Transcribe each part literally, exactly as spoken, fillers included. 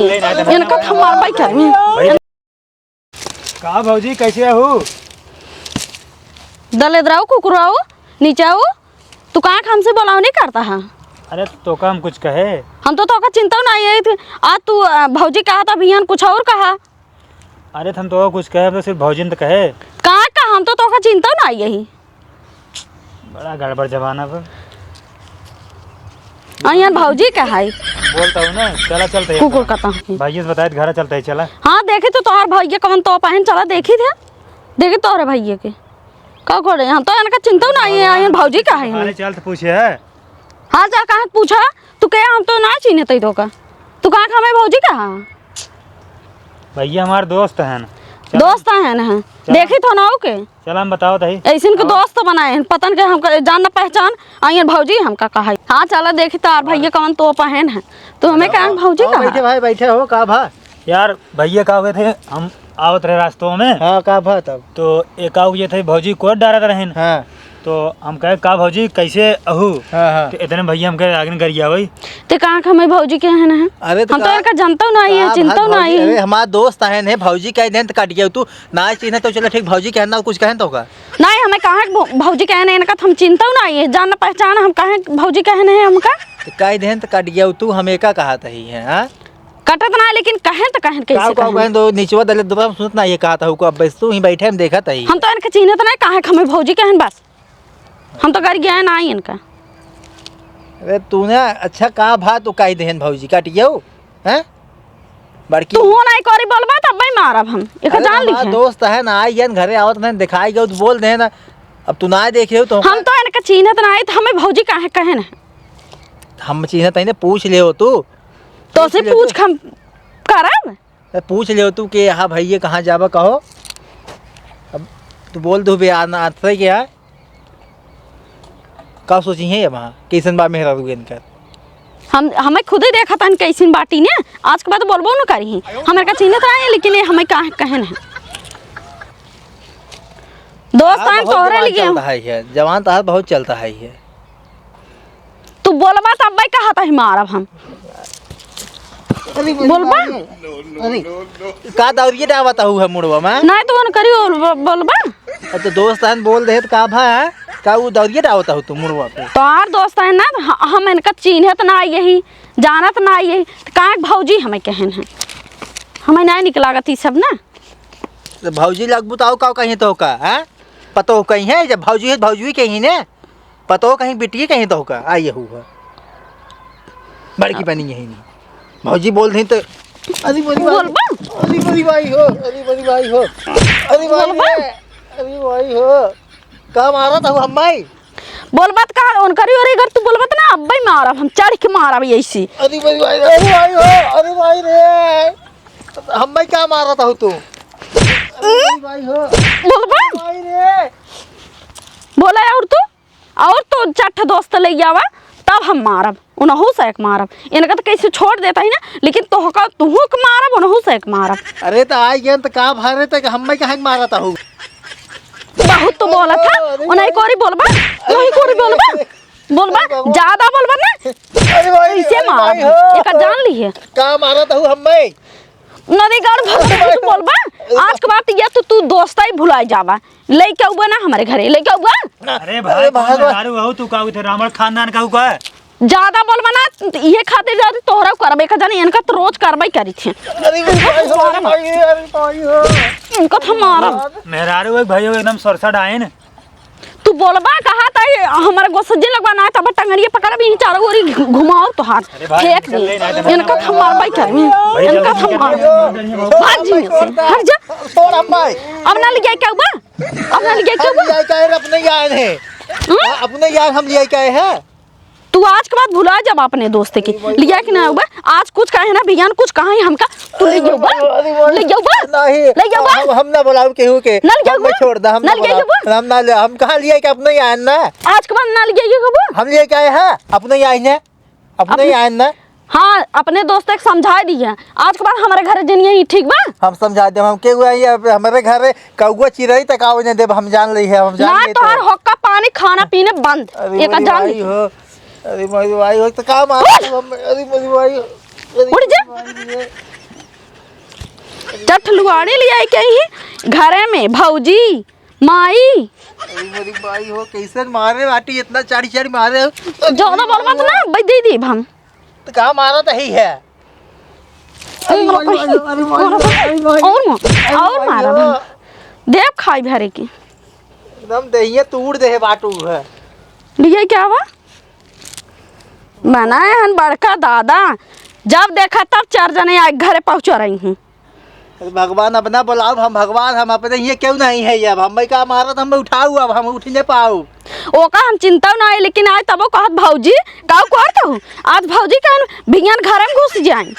इनका तो हम मारबे करी। का भौजी, कैसे हो? दलेदराऊ, कुकुराऊ, नीचाऊ, तू काहे हमसे बोलाव नहीं करता है? अरे, तोका हम कुछ कहे? हम तो तोका चिंता नहीं आई थी। आज तू, अ, भौजी कहा था, भैया ने कुछ और कहा। अरे, तो हम तोका कुछ कहे, हम तो सिर्फ भौजी ने तो कहे। का कहा? हम तो तोका चिंता नहीं आई। बड़ा गड़बड़ जमाना बा। अइहन भौजी कहाई। बोलता हूँ ना, चला चलते हैं। कुकुर कता हूँ। भैया से बताए, घर चलते हैं, चला। हाँ, देखी तो तोहर भैया कवन तो पहन, चला देखी थे। देखी तोहरे भैया के। का करे? हम तो इनका चिंता नहीं है, अइहन भौजी कहाई। अरे चल तो पूछे है। हाँ, चल कहाँ पूछा? तू क्या, हम तो ना चिन्हे तई तो का। तू कहाँ का हमें भौजी कहा? भैया हमार दोस्त हैं। चला। दोस्त हैं ना? चला। देखी तो ना के। चला, हम बताओ तही। ऐसे इनके आओ। दोस्त बनाए हैं, पता न के हमका जान न पहचान, अइहन भौजी हमका कहा है। हाँ, चला देखी तार भैया कवन तो पहन है, तो हमें कहा भौजी हाँ, कहा। बैठे भाई, बैठे हो, का भा? यार, भैया का हुए थे, हम आवत रहे रास्तों में। हाँ, का भा तब? तो एक का हुए थे, भौजी कोट डालत रहेन। हाँ। तो हम कहे, "का भौजी, कैसे अहू?" हाँ, हाँ। तो इतने भैया हमके आगे न गरिया भाई। ते कहाँ का हमें भौजी के हैं ना? अरे तो हम तो का, इनका जानता हूँ ना, ये का चिंता भा-, ना भौजी, आई। अरे हमार दोस्त हैं, भौजी कह दें तो कट गया तू। ना चिन्हे तो चलो ठीक, भौजी कहन ना, कुछ कहन तो का? नहीं, हमें कहाँ के भौ-, भौजी कहन है, इनका तो हम चिंता ना आई है, जान पहचान, हम कहे भौजी कहन है हमका। तो कह देहन तो कट गया तू, हम एका कहा तही है, हाँ? कटत ना, लेकिन कहन तो कहन कैसे का, का कहन? कहन तो निचवा दले दुबरा में सुनत ना ये कहा था, हुको अब बस तू ही बैठे, हम देखा तही। हम तो इनके चिन्हत नहीं, काहे के हमें भौजी कहन बस। हम तो कर गया ना आई इनका। अरे तूने अच्छा कहा भा, तू कह देहन भौजी, कट गया, हैं? बड़की तू हो नहीं करी बोलबा, तब भाई मारब हम। एक अरे जान हमार लिखे। दोस्त है ना, आई जन घरे आवत नहीं, दिखाई गयो तो बोल दे ना। अब तू ना देखे हो तो हम तो इनका चीन्हत ना आई, तो हमें भौजी काहे कहे ना? हम चीन्हत है ना, पूछ ले हो तू। तो से पूछ ले पूछ तो। हम करब। ए, पूछ ले हो तू के यहाँ भैया कहाँ जाबा कहो। अब तू बोल दो बे, आ, ना, आते क्या? का सोची है ये वहाँ? कैसन बा मेहरारू इनकर? हम, हमें खुदे देखा था कैसन बाटी ने, आज के बाद बोलबो न करी। हमें का चिन्हत रहे, लेकिन ये हमें का कहन है। दोस्त आए बहुत तोहरे जवान लिए। चलता है ये, जवान तो बहुत चलता है ये। तू बोलबा तब भाई कहा था मारब हम। अरे बोलबा? अरे का दौरिये डावत हूँ है मुड़वा में? नहीं तो उन करी बोल-, बोलबा? अब तो दोस्त आन बोल दे तो का भा है? का वो दौरिये डावत हो तू मुड़वा पे? तोहार दोस्त है ना, ह-, हम इनका चीन्हत ना यही, जानत ना यही, तो का भौजी हमें कहन है? हमें नहीं निक लागत ई सब ना। तो भौजी लगबू तो आऊ का कहीं तो का, हैं? पतो कहीं है, जब भौजी है, भौजी कहीं ने। पतो कहीं बिटिये कहीं तो का, आई यहू है। बड़की बनी यही नहीं। भौजी बोल दही तो अरे बड़ी भाई। बोलबा? अरे बड़ी भाई हो, अरे बड़ी भाई हो। अरे भाई बोलबा? रे, अरे भाई हो। का मारत हो हम भाई? बोलबा त का, उनकरी ओरी अगर तू बोलबा त ना, अब्बे मारब, हम चढ़ के मारब ऐसी। अरे बड़ी भाई, अरे भाई हो, अरे भाई रे। हम भाई का मारत हो तू? अरे बड़ी भाई हो। बोलबा? भाई रे। बोला और तू? और तो चार ठो दोस्त ले आवा, तब हम मारब, उनहू से एक मारब। इनका तो कैसे छोड़ देता ही ना, लेकिन तोहका, तुहू के मारब, उनहू से एक मारब। अरे तो आई गेन तो का भरे तक हम कहाँ के मारत हूँ? बहुत तो बोला था, अरे उन्हें कोरी बोलबा, वही कोरी बोलबा, बोलबा, अरे बाबू। ज्यादा बोलबा ना, अरे भाई, इसे अरे मारब, भाई हो। एका जान ली है। का मारत हूँ हम? नदीगढ़ भर में तू बोलबा, आज के बाद ये तो तू दोस्ताई भुलाए जावा। लेके आउबा ना हमारे घरे, लेके आउबा। अरे भाई, अरे भाई, कौन भाई। मेहरारू हो तू, का उठे रावण खानदान का हुआ? ज्यादा बोलबा ना, ये खातिर ज्यादा तोहरा करबे का जाने, इनका तो रोज करबे करी थे। अरे भाई, अरे भाई, अरे भाई हो। इनका तो मारा। मेहरारू एक भाई हो, एकदम सरसा डाइन। तू बोलबा कहा ताई, हमारा गोसा जिन लगबा ना, तब टंगरिया पकड़ब, यहीं चारों ओरी घुमाओ तोहार। अरे भाई, फेंक चल दे। ले ना, इनका तो हम मारबे करी, भाई, इनका तो हम मार। भाग जी से, हट जा। छोड़ हम भाई। अब ना ले जाए क्या हुआ? अब ना ले जाए क्या हम हुआ? ले जाए क्या है, अपने यार है। हम्म? हाँ, अपने यार हम ले जाए क्या है? तू आज के बाद भुला जब अपने दोस्त के। ले जाए कि ना हुआ? आज कुछ कहे ना भैया, कुछ कहा ही हमका, तू ले जाओ बा? अरे भाई, ले जाओ बा? नहीं, ले जाओ बा? हम, हम ना बुलाओ केहू के। ना ले जाओ हम बा? छोड़ दे, हम ना ना ले जाओ बुलाओ। बा? हम ना ले, हम कहाँ ले आए कि अपने ही आए ना? आज के बाद ना ले जाइए बा? हम ले आए क्या है? अपने ही आए ना? अपने ही अपने आए ना? हाँ, अपने दोस्त के समझा दी है। आज के बाद हमारे घर जिन यही, ठीक बा? हम समझा दे, हम केहू आई है, हमारे घर कौआ चिरई तक आवे ना देब, हम जान ली है, हम जान ना, लेते तोहार हैं। होक्का पानी, खाना पीने बंद। अरे एक मेरी जान भाई ली। हो, अरे मेरी भाई हो, तो काम आ, अरे मेरी भाई हो, अरे उठ जा। मेरी भाई हो। चट लुआड़ी लियाई के ही घरे में भौजी, माई। अरे मोरी माई हो, कैसन मारे बाटी, इतना चाड़ी चाड़ी मारे हो। ज्यादा बोल मत ना, भाई दे दी हम। तो का मारा तो ही है। अरे माई, माई, अरे माई, मारा तो, अरे माई, और मार, अरे और माई मारा हो। हम। देव खाई भरे की। एकदम देहिया तूड़ दे है बाटू है। लिए क्या हुआ? बनाए हन बड़का दादा, जब देखा तब चार जने आए घरे पहुँचा रही हूँ। अरे भगवान, अब ना बोलाओ, हम भगवान, हम अपने ये क्यों नहीं है, अब हम का मारत, हम उठाऊ, अब हम उठ नहीं पाऊ। ओका हम चिंता ना है, लेकिन आए तबो कहत भौजी, काऊ करत हूँ? आज भौजी कहन भियान घरे में घुस जाए।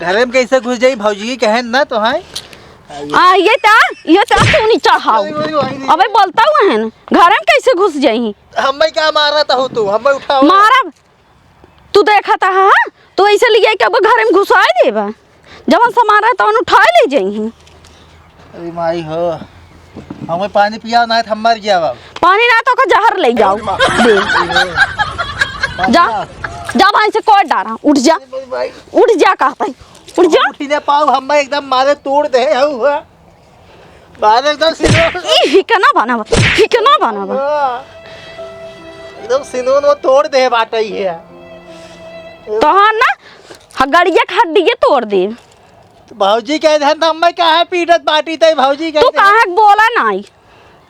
घरे में कैसे घुस जाई? भौजी कहन ना तो है। आ, ये ता, ये ता तू नहीं चढ़ाओ। अरे, अरे, अरे, अबे बोलता हुआ है ना, घरे में कैसे घुस जाई? हमें का मारत हो तू? हमें उठाओ। मारब। तू देखत ह, हाँ? तू ऐसे लियाई के अब घरे में घुसाई देबा। जवन सामान रहे तवन उठाई ले जाई। अरे माई हो, हमें पानी पियाओ ना, हम मर जाओ अब। पानी ना तो का जहर ले जाओ। दे। पानी जा, ना। जा भाई से कोट डारा, उठ जा। अरे भाई। उठ जा कहता है, उठ जा। उठ ही ना पाओ, हम एकदम मारे तोड़ दे हऊ हुआ। बाहर एकदम सिनोन। ई हिकना बनावा, हिकना बनावा। हाँ। एकदम सिनोन वो तोड़ दे बाटई है। तोहार ना हगड़िया के हड्डिये तोड़ दे। तो भौजी कह देहन तो हमें काहे पीटत बाटी तई भौजी कह तू देहन। काहे के बोला नाई?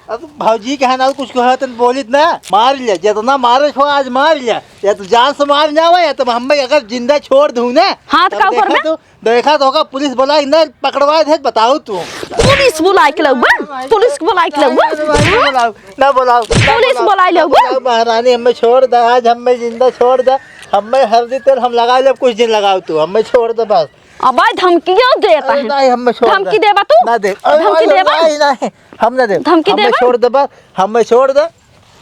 अब भौजी कहे ना कुछ कहे तो बोलित ना, मार ले, जितना मारे छो आज मार ले, या तो जान से मार जावा, या तो हमें अगर जिंदा छोड़ दूँ ना, हाँ, तो तब का देखा करबे? तो देखा तो होगा, पुलिस बुलाई ना, पकड़वा दे, बताओ तू। पुलिस बुलाई के लउबा? पुलिस के बुलाई के लउबा? ना बुलाओ, ना बुलाओ, ना पुलिस बुलाओ, बुलाई ना लउबा? बुलाओ, महारानी, हमें छोड़ दे, आज हमें जिंदा छोड़ दे, हमें हल्दी तेल हम लगा लेब, कुछ दिन लगाओ तू, हमें छोड़ दे बस। अब भाई धमकियों देता अरे है। नहीं, हमें छोड़ धमकी दे। देबा तू? ना दे। अरे धमकी भाई, देबा? नहीं, नहीं, हम ना दे। धमकी हमें देबा? छोड़ दे बस, हमें छोड़ दे।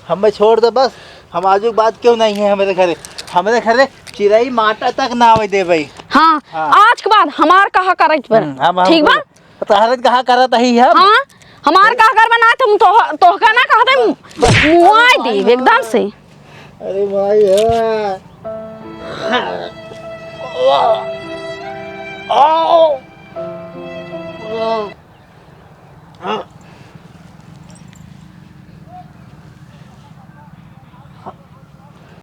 हमें छोड़ दे बस, हम आजू के बाद क्यों नहीं है हमरे घरे, हमरे घरे चिरई माटा तक ना आवे देबे। हाँ, हाँ। आज के बाद हमार कहा करत पर, हम्म, हम, हम ठीक बा? तहरत कहा करत ही हम। हाँ, हमार कहा कर बना, तुम तोह-, तोहका ना कहते, मुआई देब एकदम से। अरे भाई है। आओ।